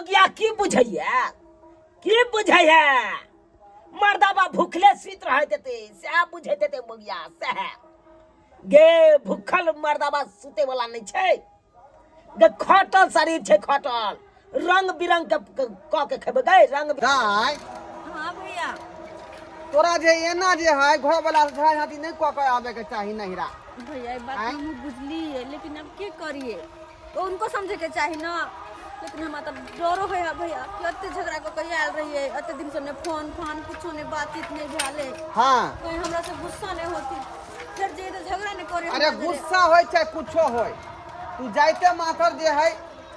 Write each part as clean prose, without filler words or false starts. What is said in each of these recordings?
मौगिया की बुझैया, की बुझैया? मर्दाबा भूखले सुति रहैत हेतै सएह बुझैत हेतै मौगिया। सएह गे, भूखल मर्दाबा सुते वाला नहि छै गे। खटल शरीर छै, खटल रंग बिरंग के कऽ के खेबै गै रंग। दाय। हाँ भैया। तोरा जे एना जे है घर वाला से झगड़ा झांटी नहीं कऽ के आबे के चाही नहिरा। भैया, ई बात आँय? हमहूँ बुझलिए, लेकिन अब के करिए? तो उनको समझे के चाही ना। लेकिन हमरा तो डरो है भैया कि अते झगड़ा कऽ के आयल रहिए, अते दिन से ने फोन फान कुछो नहीं, बातचीत नहीं भेले। कहीं हमरा से गुस्सा नहीं होती फिर जे तो झगड़ा नहीं करे अरे हमरा घरे। गुस्सा होय चाहे कुछो होय, तू जाइते मातर जे है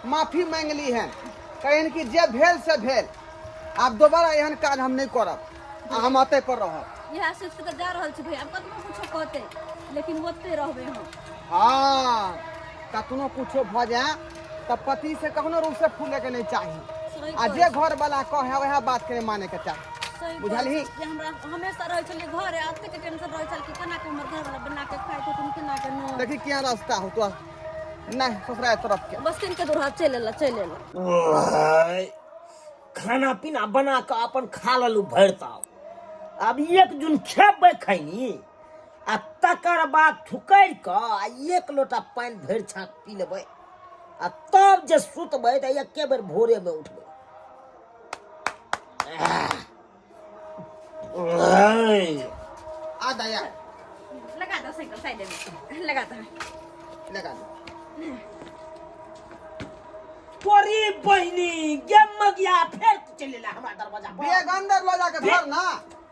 माफी मांगली है, कहिन कि जे भेल से भेल, आब दोबारा एहन काज हम नहीं करब आ हम अते पर रहब। इएह सोच के तऽ जा रहल छी भैया, आब कतनो कुछो कहते लेकिन ओते रहबै हम। हाँ, कतनो कुछो भऽ जाए तऽ पति से कखनो रूप से फूले के नहीं चाही। सही आ कहै जे छी। घर वाला कहे वएह बात के माने के चाही। सही कहै बुझलही? छी जे हमरा हमेशा रहै छलियै घरे, एतेक टेंशन रहै छल कि केना के हमर घरवाला बना के खाइत हेथिन, केना के नहि। देखी क्या रास्ता हो तो नहीं ससुराल तरफ के। बस तीन के दूर चलि एला, चलि एला। ओय, खाना पीना बना कऽ अपन खा लेलहुँ भरि ताव। आब एक जुन खेबै खैनी आ तकर बाद थुकरि कऽ आ एक लोटा पानि भरि छाक पी लेबै आ तब जे सुतबै तऽ एके बेर भोरेमे उठबै। ओय। आ दया लगा दो साइकिल साइड में लगा दो। लगा दो। तोरी बहिनी गे मगिया, फेर तू चलि एला हमरा दरवाजा पर। बेग अंदर लो जाके धर ना।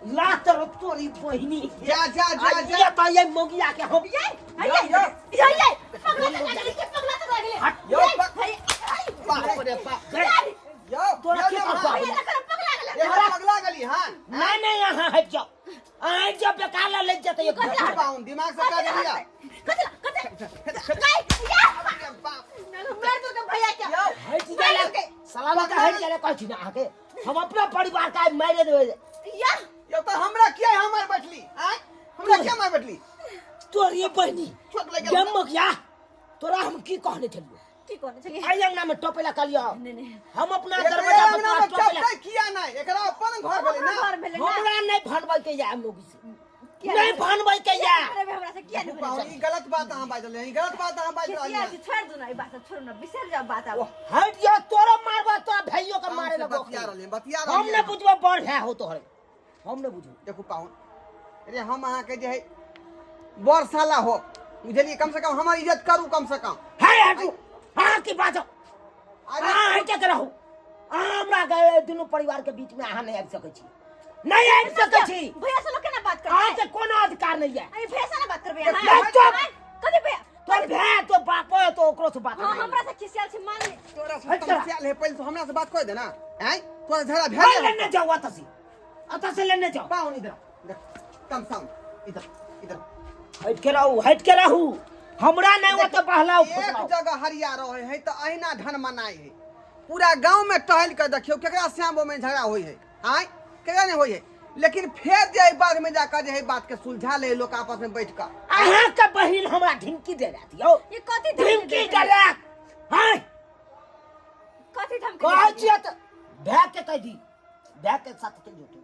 लात रो तोरी बहिनी। जा जा जा आ जा। ये तो ये मगिया के हम ये यो, यो। ये ये पगला तक लागले, के पगला तक लागले। हट। यो, हे, बाप रे बाप। गए। यो तोरा यो के यो, करतौ? हाँ। ये तक पगला गेले। ये हम पगला गली हाँ। नहीं नहीं, यहाँ हट जाओ, हट जाओ, बेकार ला ले जाते ये। देखू पाऊं दिमाग से का लिया। कथि कथि गाय या अरे बाप। मार दो के भैया के। यो हट जा ले साला का, हट जा ले। कहै छी ना अहाँके हम अपना परिवार का मारे देबै। या यो तो हमरा किया हमार बैठली आय, हमरा किया मार बैठली? तोरी बहिनी छोट लगे। गे मगिया, तोरा हम की कहने छलियौ? की कहने छलियै? आइ अंगना में टोपेला कहलियौ। नहीं नहीं, हम अपना एकरा दरवाजा पर अंगना तोरा में टोपेला टपकै किया नहीं, एकरा अपन घर भेलै ना। घर भेलै ना। हमरा नहीं भनबै के या मोगी से। किया नहीं भनबै के या। अरे हमरा से किया नहीं देखू पाहुन, ई गलत बात अहाँ बाजि रहलियै, ई गलत बात अहाँ बाजि खिसिया रहलियै। छी, छोड़ दू ना ई बात, छोड़ ना, बिसरि जाओ बात आब। हट जा, तोरा मारबा, तोरा भाइयो के पाहुन मारे से लगो। बतिया रहलियै, बतिया हम रहलियै। नहीं बुझबो, बड़ भाय हो तोहरे, हम नहीं बुझबो। देखू पाहुन, अरे हम अहाँके जे है बड़ साला हो, बुझलियै? कम से कम हमर इज्जत करू कम से कम। है हटू, अहाँ की बाजो? अरे अहाँ हटे के रहू। अहाँ हमरा के दुनू परिवार के बीच में अहाँ नहीं आबि सकै छी, नहीं आबि सकै छी। भैया से लोग केना बात करबै? अहाँ के कोनो अधिकार नहीं है। अरे भैया से ना बात करबै नहीं, अहाँ? चुप। कथी भैया? तोर भाय तो बापो है तो ओकरो से बात हाँ, नहीं। हमरा से खिसियाल छी मान ले। तोरा से हट जा। तमस्याल है, पहिले तो हमरा से बात कर दे ना। आँय तोरा झगड़ा हाँ, भेल है? लेने जाओ अतः से, अतः से लेने जाओ। पाहुन इधर देख, कम साउंड इधर इधर। हट के रहू, हट के रहू, हमरा नहीं ओते बहलाओ एक फुसलाओ। जगह हरिया रहे है तो अहिना धन मनाई है। पूरा गांव में टहल के देखियो केकरा श्यामो में झगड़ा होई है, आँय केकरा नहीं होई है। लेकिन फेर जे एहि बात में जाकर जे एहि बात के सुलझा ले लोग आपस में बैठ कर। अहाँ के बहिन हमरा ढिमकी दे रहती हो। ये कथी धमकी ढिमकी दे दे रहा हां? कथी धमकी कहै दे छियै तऽ भाय के कहि दी, भाय के साथ चलि जो, तू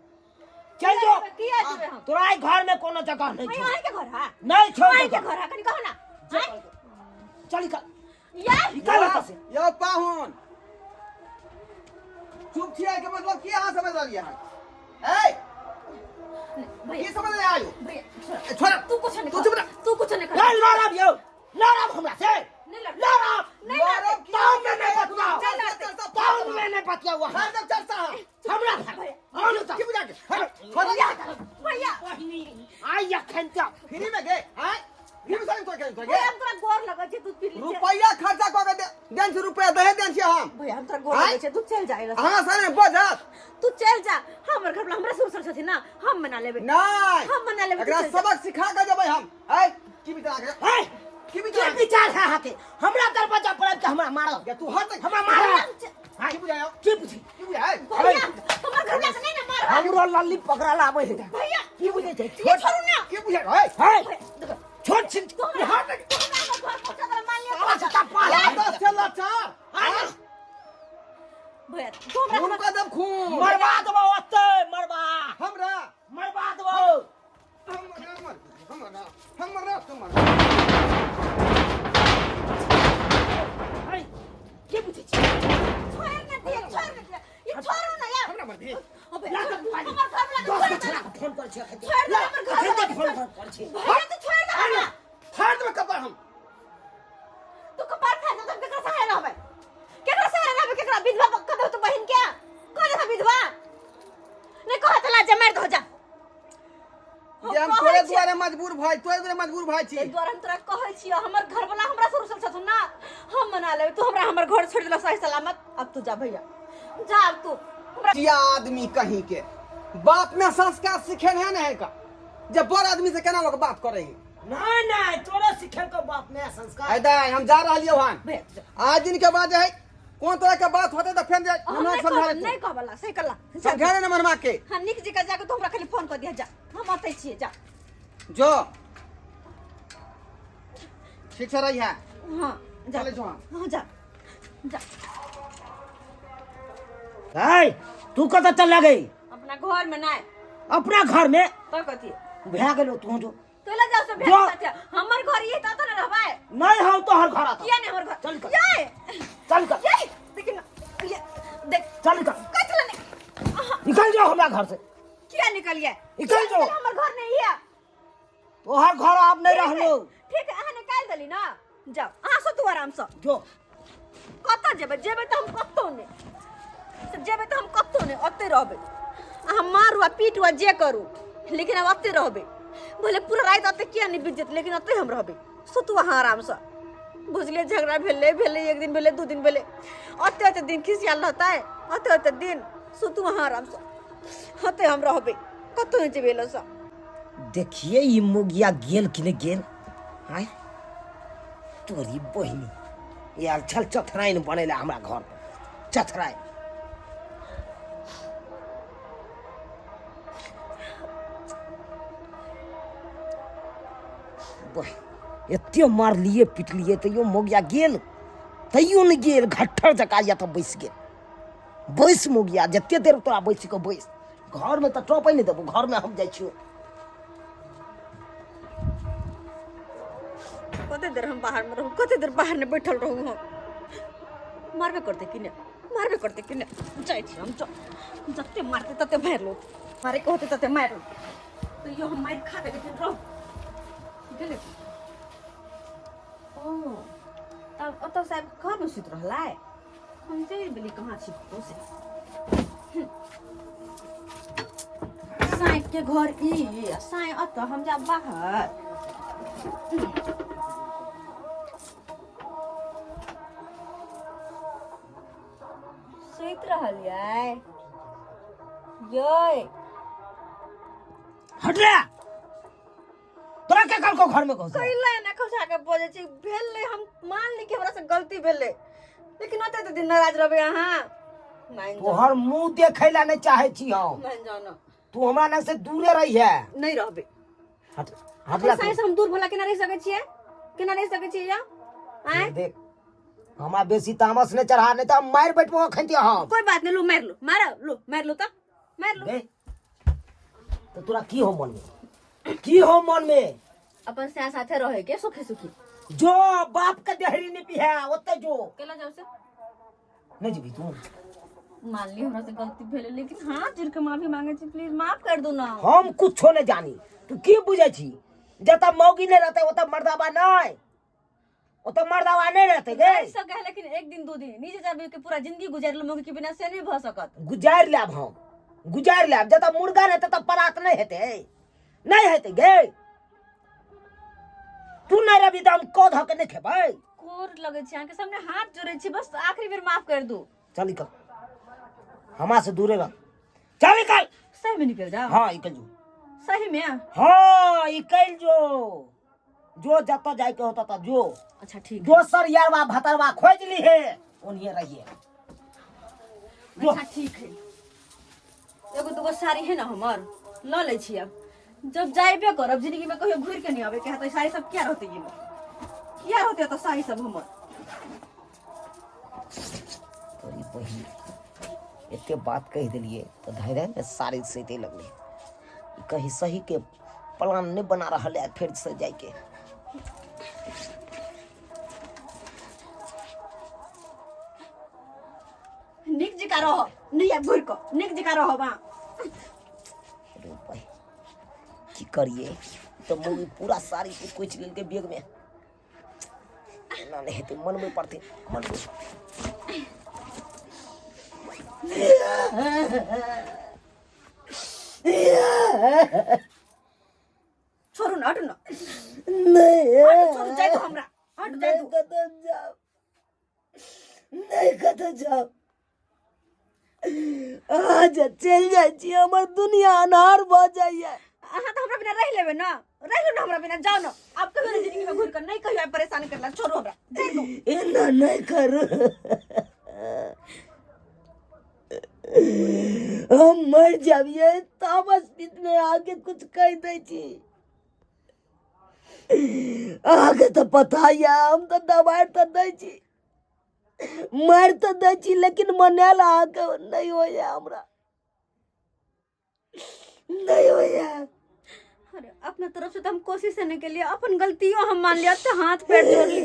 चलि जो। किया जेबै हम? तोरा एहि घर में कोनो जगह नहीं अहीं छौ। अहीं के घर है? नहीं छौ अहीं के जगह। घर है, कनी कहो ना। आँय? चल निकल। या निकल एतऽ से। यौ पाहुन, चुप छियै के मतलब की अहाँ समझ रहलियै हन? ए भैया की समझ रहे आयो? भैया छोड़। ए, छोड़। तू कुछ नहीं तू कर। चुप रह। तू कुछ नहीं कर। नहीं लड़ब यौ, लड़ब हमरा से। नहीं लड़ब। लड़ब। नहीं लड़ब। लड़ब की? ताऊ में नहीं बतियाओ। चल, चल, चल, चल, ताऊ में नहीं बतियाओ अहाँ। हर दम चर्चा है। हमरा भाई, आउ ने तऽ। की बुझा के? हट, छोड़ दे। भैया भैया बहिनी, आइ अखन तऽ फ्री में गे, आँय? फ्री में साइन तोड़ के तोड़ गे। भैया हम तोरा गोर लगै छी, दूध पी ली। रुपैया खर्चा कऽ के देन छी, रुपैया दहे देन छी हम। भैया हम तोरा गोर आँय? लगै छी, तू चलि जा एला। अहाँ सने बजत। तू चलि जा, हमर घर वाला हमरा ससुर छथिन ना, हम मना लेबै। नहीं। हम मना लेबै, तू एकरा चलि जा। सबक सिखा के जेबै हम। ऐ की विचार के? हे, की विचार? की विचार है अहाँके? हमरा दरवाजा पर आबि के हमरा मारब? या तू हट। हमरा मारब? की बुझायो? की बुझी? की बुझाय? भैया हमर घर वाला के नहीं ना मारब। हमरो लल्ली पकड़ा लाबै है। भैया की बुझै छै? ये छोड़ू ना। की बुझाय? ऐ हे, छोट छिन। तू हमरा तू हमरा घर पहुंचा दे, मान लिया। साला जूता पाल। दस से लाचार। आने। भैया तू हमरा खून कऽ देब खून। मरबा देबो ओतै, मरबा। हमरा मरबा देबो। हमरा मर हमरा हमरा तो मर। है, के बुझै छी? छोड़ ना दिए, छोड़ ना दिए, ये छोड़ू ना यार। हमरा मर दिए। अबे ला तऽ मोबाइल। हमर घर वाला 10 छोड़ गो दे। छोरा के फोन करै छी अखन। छोड़ दे ला, हमर घर अखन वाला फोन करै छी। भैया तू छोड़ दे हमरा। फाड़ देबै कपार हम। तू कपार फाड़ दे तो केकरा सहारे रहबै? केकरा सहारे रहबै? केकरा विधवा कह दे तू बहिन के कह दे विधवा नहीं कह त लाज मार दो जा। जे हम तोरे दुआरे मजबूर भाई, तोरे दुआरे मजबूर भाई छी। एहि दुआरे हम तोरा कहै छियौ, हमर घर वाला हमरा से रुसल छथुन ना, हम मना लेबै। तू हमरा हमर घर छोड़ि देलक सही सलामत। अब तू जा भैया, जा अब तू हमरा। जिया आदमी कहीं के बाप में संस्कार सीखे है नहीं का जे बड़ आदमी से केना लोग बात करे है। नहीं नहीं, तोरे सिखेल को बाप में संस्कार। ऐ दाई, हम जा रहलियौ हन। भैया तू जा। आज दिन के बाद है कोन तरह के बात होते तो फेर जे हम हमरा नहीं समझा कहब, ले। नहीं कहबला सही करला। समझा ले ना मनमा के। हाँ निक जी का जाके तू हमरा खाली फोन कर दिया, जा हम अतै छियै, जा। जो ठीक से रही है। हाँ जा। चले जो हम। हाँ जा जा। है तू कतऽ चल गई? अपना घर में नहीं। अपना घर में? तो कथी भए गेलो तू जो। तो ले जाओ सब जो। भेट साथे। हमर घर ये त न रहबै। नहीं हम तोहर घर आता। किया नहीं हमर घर? चल कर। ये चल कर। ये देखिन ये देख। चल कर। कथी ले नहीं? निकल जाओ हमरा घर से। किया निकलिए? निकल जाओ। हमर घर नहीं है। तोहर घर आप नहीं ठीक है, रहलो। ठीक है, अहाँ निकाल देली ना, जाओ अहाँ सुतू आराम से। जो। कतऽ जेबै? जेबै तऽ हम कतौ नहि, से जेबै तऽ हम कतौ नहि, ओतै रहबै। अहाँ मारू आ पीटू आ जे करू, लेकिन आब ओतै रहबै। भले पूरा राति ओतै किया नहि बीत जेतै, लेकिन ओतै हम रहबै। सुतू अहाँ आरामसँ। बुझलियै, झगड़ा भेलै भेलै, एक दिन भेलै, 2 दिन भेलै, ओते ओते दिन खिसियाल रहतै, ओते ओते दिन। सुतू अहाँ आरामसँ, ओतै हम रहबै, कतौ नहि जेबै एलऽसँ। देखिए ई मुगिया गेल कि नहि गेल। आय तोरी बहिनी आयल छल चथराइन बनेला हमरा घर पर चथराइन। एते मारलिए पिटलिए तैयो मोगिया गेल, तैयो नहि गेल, घट्ठर जकाँ या तऽ बैस गेल। बैस मोगिया, जते देर तोरा बैस कऽ बैस, घरमे तऽ टपै नहि देबौ, घरमे हम जाइ छियौ। कते देर हम बाहर में रहू, कते देर बाहर में बैठल रहू, हम मारबे करते कि नहि, मारबे करते कि नहि। जाइ छी हम, चल जते मारते तते मारि लो, मारे के होते तते मारि लो, तैयो हम मारि खा के लेकिन रहू। गेलै ओ तब ओतऽ साहब घरमे सुति रहलै। हम चलि गेली, कहाँ छी कतौ से साँइ के घर ई आ साँइ ओतऽ, हम जाब बाहर। सुति रहल यै यै। हट रे, तोरा के कहलकौ घर में घुस? कैला एना खौसा के बजै छी? भेलै हम मान ली कि हमरा से गलती भेलै, लेकिन ओते तऽ दिन नाराज रहबै अहाँ? मान जाउ। तोहर मुंह देखै ला नहीं चाहे छी हम। मान जाउ ना। तू हमरा लग से दूरे रही है। नहीं रहबै। हट हट ला। साँइ से हम दूर भला केना रहि सकै छियै? केना रहि सकै छियै यौ? आँय देख, हमरा बेसी तामस नहीं चढ़ा, नहीं तो हम मारि बैठबो अखन ते हम। कोई बात नहीं, लो मारि लो, मारो लो, मारि लो तऽ मारि लो। गए तो तोरा की हो मन में, की हो मन में? अपन सास साथे रहे के सुखी सुखी। जो बाप के देहरी नहीं पिहे ओते जो। केला जाऊ से? नहीं जेबी तू। मान ली हमरा से गलती भेलै, लेकिन हाथ जोड़ के माफी मांगे छी, प्लीज माफ कर दू ना। हम कुछो नहीं जानी, तू की बुझे छी? जतऽ मौगी नहीं रहते ओतऽ मर्दाबा नहीं, ओतऽ मर्दाबा नहीं रहते गे। रहि सकै है, लेकिन एक दिन दू दिन निजे जाबे के पूरा जिंदगी गुजार लो मौगी के बिना से नहीं भ सकत। गुजार लेब हम, गुजार लेब। जतऽ मुर्गा रहते तब परात नहीं हेतै, नहीं हेतै गे। तू नहीं रहबी तऽ हम कऽ धऽ के नहीं खेबै। कोर लगै छी अहाँके सामने, हाथ जोड़ै छी, बस आखिरी बेर माफ कर दू। चल निकल, हमरा से दूरे रह, चल निकल। सही में निकल जाओ? हाँ निकल जो। सही में? हाँ निकल जो, जो जतऽ जाइके होता ततऽ जो। अच्छा ठीक। दोसर यारवा भतरवा खोज ली है, ओनिये रहिए जो। अच्छा ठीक है, एगो दूगो साड़ी है ना हमर, ल लै छी। अब जब जाइबे करब जिंदगी में कहियो घुर के नहीं आबे के है, तो साड़ी सब किया रहते? ये किया रहते तो साड़ी सब हमर? तोरी बहिन। एते बात कहि देलियै तऽ धाँइ धाँइ ने साड़ी सैते लगलै। ई कहीं सहीके प्लान नहि बना रहल है फेरसँ जाइके। नीक जकाँ रहब, नहि आयब घुरि कऽ, नीक जकाँ रहब अहाँ। अरे भाई, की करिए, तऽ मम्मी पूरा साड़ी के कुचि लेलकै बैग में। एना नहि हेतै, मनबै पड़तै, मनबै। छोड़ू ने, हटू ने। नहि। हटू, छोड़ू, जाय दू हमरा, हटू, जाय नहि। दू। कतऽ जाउ, नहि कतऽ जाउ। अहाँ जे चलि जाइ छी, हमर दुनिया अन्हार भऽ जाइए। अहाँ तऽ हमरा बिना रहि लेबै ने, रहि लू ने हमरा बिना। जाउ ने, आब कहियो ने जिंदगी में घुरि कऽ नहि कहियो आब परेशान करला। छोड़ू हमरा, जाय दू। एना नहि करू, हम मर जाबियै। तामस में आके कुछ कहि दै छी। अहाँके तऽ पता यऽ, हम तऽ दबाइ तऽ दै छी, मारि तऽ दै छी, लेकिन मनायल अहाँके नहि होइए, हमरा नहि होइए। अरे, अपना तरफ से तो हम कोशिश नहीं के लिए, अपन गलतियों हम मान लिया, तो हाथ पैर जोड़ ली,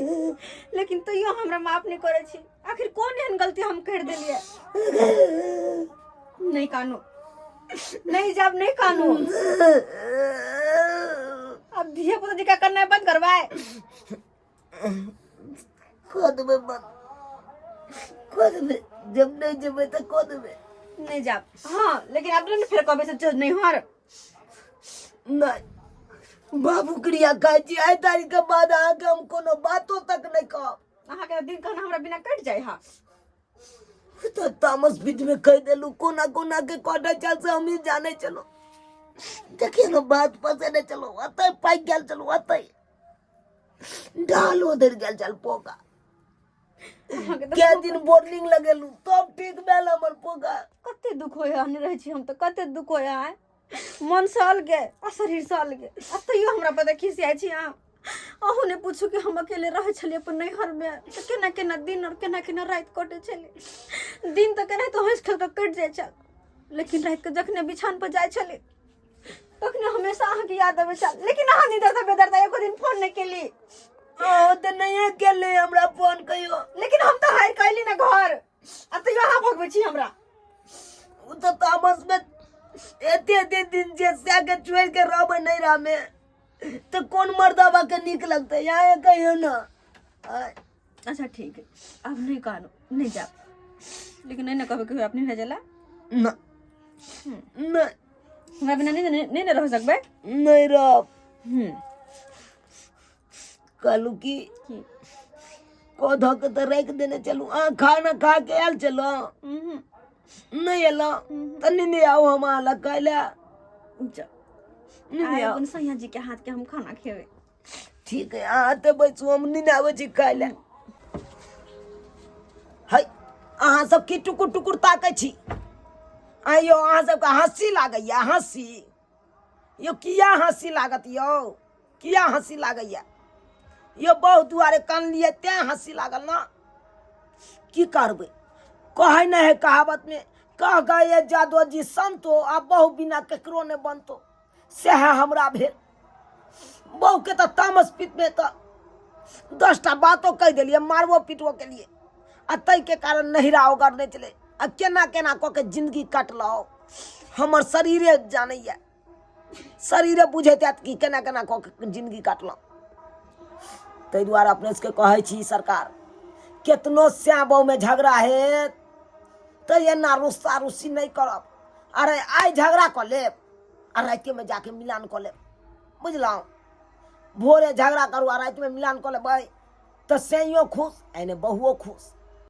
लेकिन तैयो हमरा माफ नहीं करे छी। आखिर कौन एहन गलती हम कर देलिए? नहीं कानू, नहीं जाब, नहीं कानू। अब धिया पुता जी का करना बंद करवाए। कऽ देबै बंद, कऽ देबै। जब नहि जेबै तऽ कऽ देबै। नहीं जाब, हाँ, लेकिन अब नहीं फिर कभी से जो नहीं हार। नहि बाबू, क्रिया कहै छी, आइ तारीख के बाद अहाँके हम कोनो बातो तक नहि कहब। अहाँ के दिन कहना हमरा बिना कट जाए। हाँ। तऽ तामस बीच में कहि देलू, कोना कोना के कटै चल से हमही जानै छलहुँ। देखियौ ने, बात पसेने छलहुँ, ओतहि पाकि गेल छलहुँ, ओतहि ढालो धरि गेल छल पोका। अहाँके तऽ कै दिन बोर्डिंग लगेलू तब ठीक भेल हमर पोका। कते दुख होय है, रहै छी हम तऽ कते दुख होय है। मन से अलगे आ शरीर से अलगे, आ तैयो हमरा पर खिसियाइ छी अहाँ। अहूँ ने पूछू कि हम अकेले रहै छलियै अपन नैहरमे तऽ केना केना दिन और केना केना राति कटै छलै। दिन तऽ केनाहितो हँसि खेल कऽ कटि जाइ छल, लेकिन रातिके जखने बिछान पर जाइ छलै तखने हमेशा अहाँके याद अबै छल। लेकिन अहाँ निदरता बेदरता एको दिन फोन नहि केली। अहाँ तऽ नहिए केली हमरा फोन कहियो। लेकिन हम तऽ हारि कऽ अयली ने घर, आ तैयो अहाँ भगबै छी हमरा। ओ तऽ तामस में एते एते दिन जे सएके छोड़ि के रहबै नैहरा में तऽ कोन मर्दाबा के नीक लगतै, यहाँ कहियो ने। आँय। अच्छा ठीक है, अब नहीं कहनो, नहीं जाब, लेकिन नहीं ना कहबे कहियो अपने भेजला। ना, नहीं। हमरा बिना नहीं नहीं ने रह सकबै। नहीं रहब। कहलू कि की? कऽ धऽ के तऽ राखि देने चलू। अहाँ खाना खा के आयल चलो? नहि एलहुँ तऽ नेने आउ हम अहाँ लग खाय लए। जा। नेने आइ आउ। अपन सैया जी के हाथ के हम खाना खेबै। ठीक है, अहाँ तऽ बैसू, हम नेने आबै छी खाय लए। है, अहाँ सब की टुकुर टुकुर ताकै छी? आइयो अहाँ सबके हँसी लागैया? हँसी यौ, किया हँसी लागत यौ? किया हँसी लागैया यौ? बहुत दुआरे कानलियै तें हँसी लागल ने। की करबै, कहै नहि है कहावतमे, कह गए जादव जी संतो, आ बहु बिना केकरो नहि बनतो। सएह हमरा भेल। बहुके तऽ तामस पीतमे तऽ 10टा बातो कहि देलियै, मारबो पीटबो केलियै, आ ताहिके कारण नहिरा ओगरने छलै। आ केना केना कऽ के जिन्दगी कटलहुँ, हमर शरीरे जानैए, शरीरे बुझैत हैत कि केना केना कऽ के जिन्दगी काटलहुँ। ताहि दुआरे अपने सबके कहै छी सरकार, केतनो स्या बहुमे झगड़ा हेत तऽ एना रुस्सा रुस्सी नहि करब। अरे आइ झगड़ा कऽ लेब आ रातिमे जाके मिलान कऽ लेब, बुझलहुँ? भोरे झगड़ा करू आ रातिमे मिलान कऽ लेबै तऽ सैयो खुश, एने बहुओ खुश।